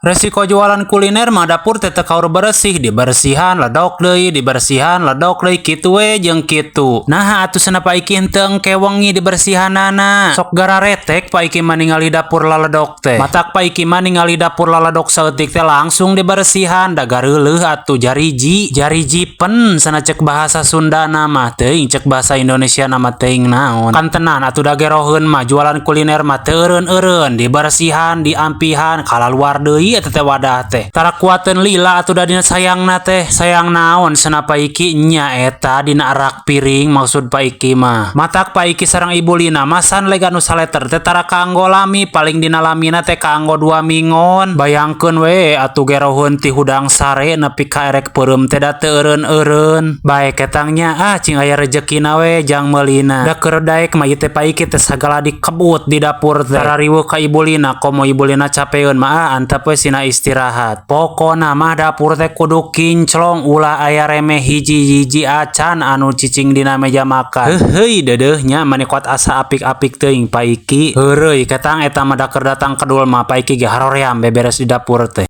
Resiko jualan kuliner mah dapur teh teu kaur beresih, dibersihan ledok deui, dibersihan ledok deui, kitu we jeung kitu. Nah, atuh cenah Pak Iki henteu engke wengi dibersihanana. Sok gararetek Pak Iki mah ningali dapur laledok teh. Matak Pak Iki mah ningali dapur laledok saeutik teh langsung dibersihan, da gareuleuh atuh jariji, jariji pen sana cek bahasa Sunda mah, teuing cek bahasa Indonesia nama teuing naon. Kan tenan atuh da geroheun mah jualan kuliner mah teu eureun-eureun, dibersihan, diampihan, kalaluar deui eta teh wadah teh. Tara kuateun lila atuh da dina sayangna teh. Sayang naon cenah Pak Iki, nya eta dina rak piring maksud Pak Iki mah. Matak Pak Iki sareng Ibu Lina mah sanleg anu saleter teh tara kaanggo lami, paling dina lamina teh kaanggo 2 minggon. Bayangkeun we atuh geroheun ti hudang sare nepi ka erek peureum teh da teu eureun-eureun. Bae ketang nya, ah, cing aya rejekina we jang meulina. Da keur daek mah ieu teh Pak Iki teh sagala dikebut di dapur teh. Tara riweuh ka Ibu Lina, komo Ibu Lina capeun mah, ah, antep we sina istirahat. Pokona mah dapur teh kudu kinclong, ulah aya remeh hiji-hiji acan anu cicing dina meja makan. Heuheuy deudeuh nya, mani kuat asa apik-apik teuing Pak Iki. Heureuy ketang eta mah, da keur datang kedul mah Pak Iki ge haroream beberes di dapur teh.